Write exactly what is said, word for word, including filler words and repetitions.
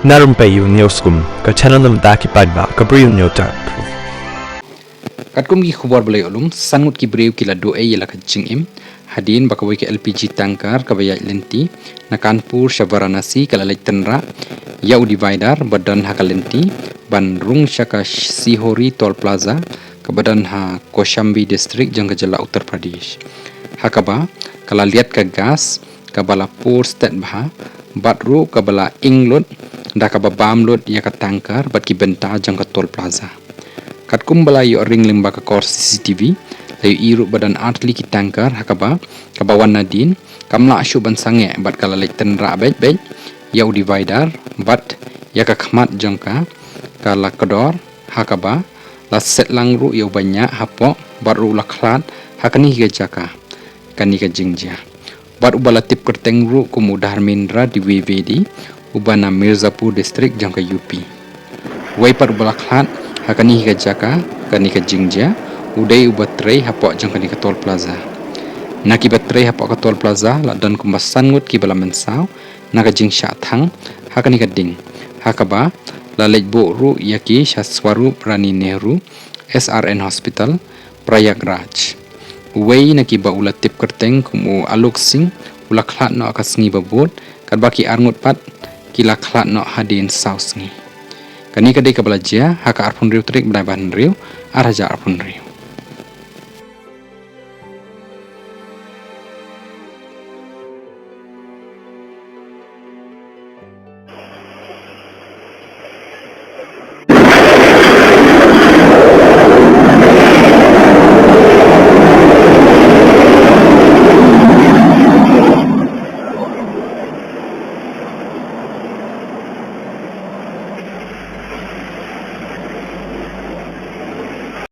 Na Rympei U News Kum, ka channel na bynta ki paidbah ka Bri U News Tap. Katkum ki khubor ba la ïoh lum, san ngut ki briew ki la duh ei ïa la ka jingim hadien ba kawei ka L P G tanker kaba ïaid lynti na Kanpur sha Varanasi ka la leit tynrah ïa u divider ba don ha ka lynti ban rung sha ka Sihori Toll Plaza kaba don ha Kaushambi District jong ka jylla Uttar Pradesh. Ha kaba ka la liat ka gas kaba la pur stet bha, bad ruh kaba la ing lut da kaba bam lut ïa ka tanker bad ki bynta jong ka toll plaza. Katkum ba la ïoh ring lyngba ka kor C C T V, la ïohi ruh ba don artylli ki tanker ha kaba, kaba wan nadien kam lah shuh ban sangeh bad ka la leit tynrah beit beit ïa u divider bad ïa ka khmat jong ka, ka la kdor, ha kaba la set lang ruh ïa u baniah hapoh bad ruh la khlad ha kane ka jaka. Kane ka jingjia. Bad uba la tip kyrteng ruh kum u Dharmendra Dwivedi, uba na Mirzapur District jong ka U P. Wei pat uba la khlad ha kane ka jaka, kane ka jingjia, u dei uba trei hapoh jong kane ka toll plaza. Na kiba trei hapoh ka toll plaza la don kumba san ngut kiba la mynsaw na ka jingshah thang ha kane ka ding. Ha kaba la leit buh ruh ïa ki sha Swarup Rani Nehru S R N Hospital, Prayagraj. Uwei na kiba u la tip kyrteng kum u Alok Singh u la khlad noh ha ka sngi ba bud, katba ki ar ngut pat ki la khlad noh hadien saw sngi. Kane ka dei kaba la jia ha ka arphew hynriew tarik bnai ba hynriew, ar hajar arphew hynriew.